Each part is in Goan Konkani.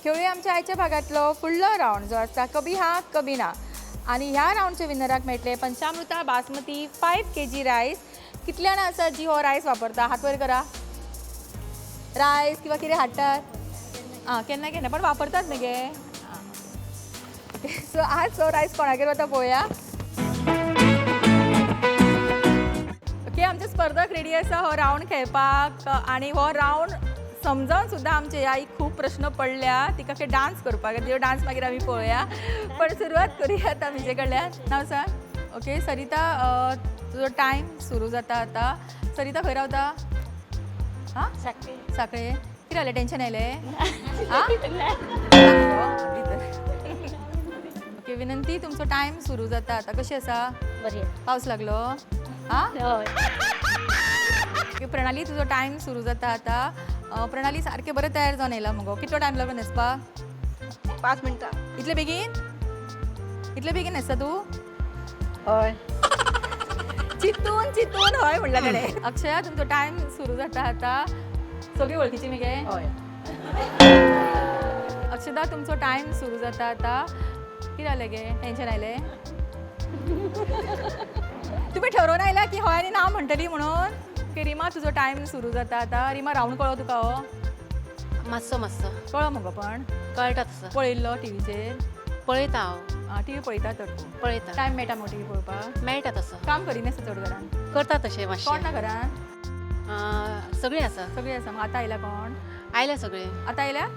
खेळुया आमच्या आयच्या भागांतलो फुडलो रावंड जो आसता कभी हा कभी ना. आनी ह्या रावंडच्या विनराक मेळटले पंचामृता बासमती 5 kg rice. कितले जाणां आसा जी हो रायस वापरता? हात वयर करा. रायस किंवा कितें हाडटात? आं, केन्ना केन्ना पण वापरतात न्ही गे. सो आज हो रायस कोणागेर वता पळोवया. ओके, आमचे स्पर्धक रेडी आसा हो रावंड खेळपाक. आनी हो रावंड समजावन सुद्दां आमचे ह्या एक खूब प्रश्न पडल्या तिका की डान्स करपाक. त्यो डान्स मागीर आमी पळोवया, पण सुरवात करूया आतां म्हजे कडल्यान. नांव सांग. ओके सरिता, तुजो टायम सुरू जाता आतां. सरिता, खंय रावता? आं, साखळे. कितें जालें, टेन्शन आयलें? आं, ओके. विनंती, तुमचो टायम सुरू जाता आतां. कशी आसा? बरी. पावस लागलो? आं. हय. ओके प्रणाली, तुजो टायम सुरू जाता आतां. प्रणाली, सारकें बरें तयार जावन येयला मुगो. कितलो टायम लागलो न्हेसपाक? 5 मिनटां. इतले बेगीन? इतले बेगीन न्हेसता तूं? हय. चितून चितून हय म्हणल्या कडेन. अक्षया, तुमचो टायम सुरू जाता आतां. सगळी वळखीची मगे. हय. अक्षदा, तुमचो टायम सुरू जाता आतां. कितें जालें गे, टेन्शन आयलें? तुमी ठरोवन आयला की हय आनी ना म्हणटली म्हणून? ओके रिमा, तुजो टायम सुरू जाता आतां. रिमा, रावंड कळ्ळो तुका हो? मातसो मातसो. कळ्ळो मुगो पण? कळटा तसो. पळयल्लो टिवीचेर? पळयता हांव. टिवी पळयता तर तूं? पळयता. टायम मेळटा मगो टिवी पळोवपाक? मेळटा तसो. काम करिनासता चड घरान? करता तशें कोण मातशें. ना घरान? सगळीं आसा. सगळीं आसा. मग आतां आयला कोण? आयल्या सगळीं. आतां आयल्या?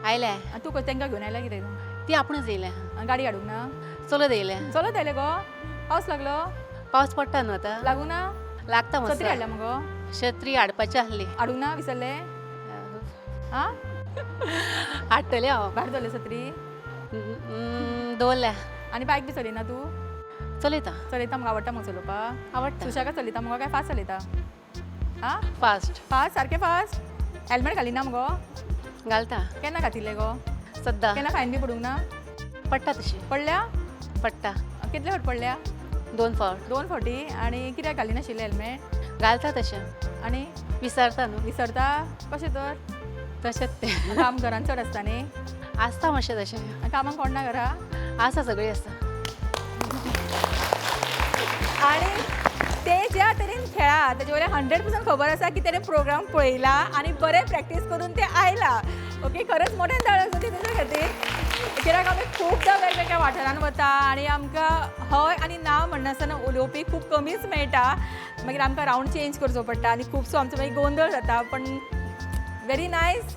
आयल्या. आनी तूं तेंकां घेवन आयला कितें तूं? ती आपणच येयल्या. आनी गाडी हाडूंक ना? चलत येयल्या. चलत आयलें गो? पावस लागलो? पावस पडटा न्हू आतां. लागूं ना? लागता. सत्री हाडल्या मातसो. मुगो? छत्री हाडपाची आसली. हाडूंक ना, विसरले? आं. हाडटलें हांव. भायर दवरले सत्री? दवरल्या. आनी बायक बी चलयना तूं? चलयता. चलयता मुगो? आवडटा मुगो चलोवपाक? आवडटा. सुशेगाद चलयता मुगो काय फास्ट चलयता? आं? फास्ट. फास्ट, सारकें फास्ट. हेल्मेट घालिना मुगो? घालता. केन्ना घातिल्लें गो? सद्दां. केन्ना फायन बी पडूंक ना? पडटा तशी. पडल्या? पडटा. कितले फावट पडल्या? 2 फावट. 2 फावटी. आनी कित्याक घालिनाशिल्लें हेल्मेट? घालता तशें. आनी? विसरता न्हू. विसरता कशें तर? तशेंच तें. काम घरान चड आसता न्ही? आसता मातशें तशें. आनी कामाक कोण ना घरा? आसा, सगळीं आसा. आनी ते ज्या तरेन खेळा तेजे वयल्यान 100% खबर आसा की तेणे प्रोग्राम पळयला आनी बरें प्रॅक्टीस करून ते आयला. ओके, खरेंच मोठ्यान ताळयो जावंदी तेंच्या खातीर, कित्याक आमी खुबदां वेगवेगळ्या वाठारान वता आनी आमकां हय आनी ना म्हणनासतना उलोवपी खूब कमीच मेळटा. मागीर आमकां रावंड चेंज करचो पडटा आनी खुबसो आमचो मागीर गोंदळ जाता. पण व्हेरी नायस.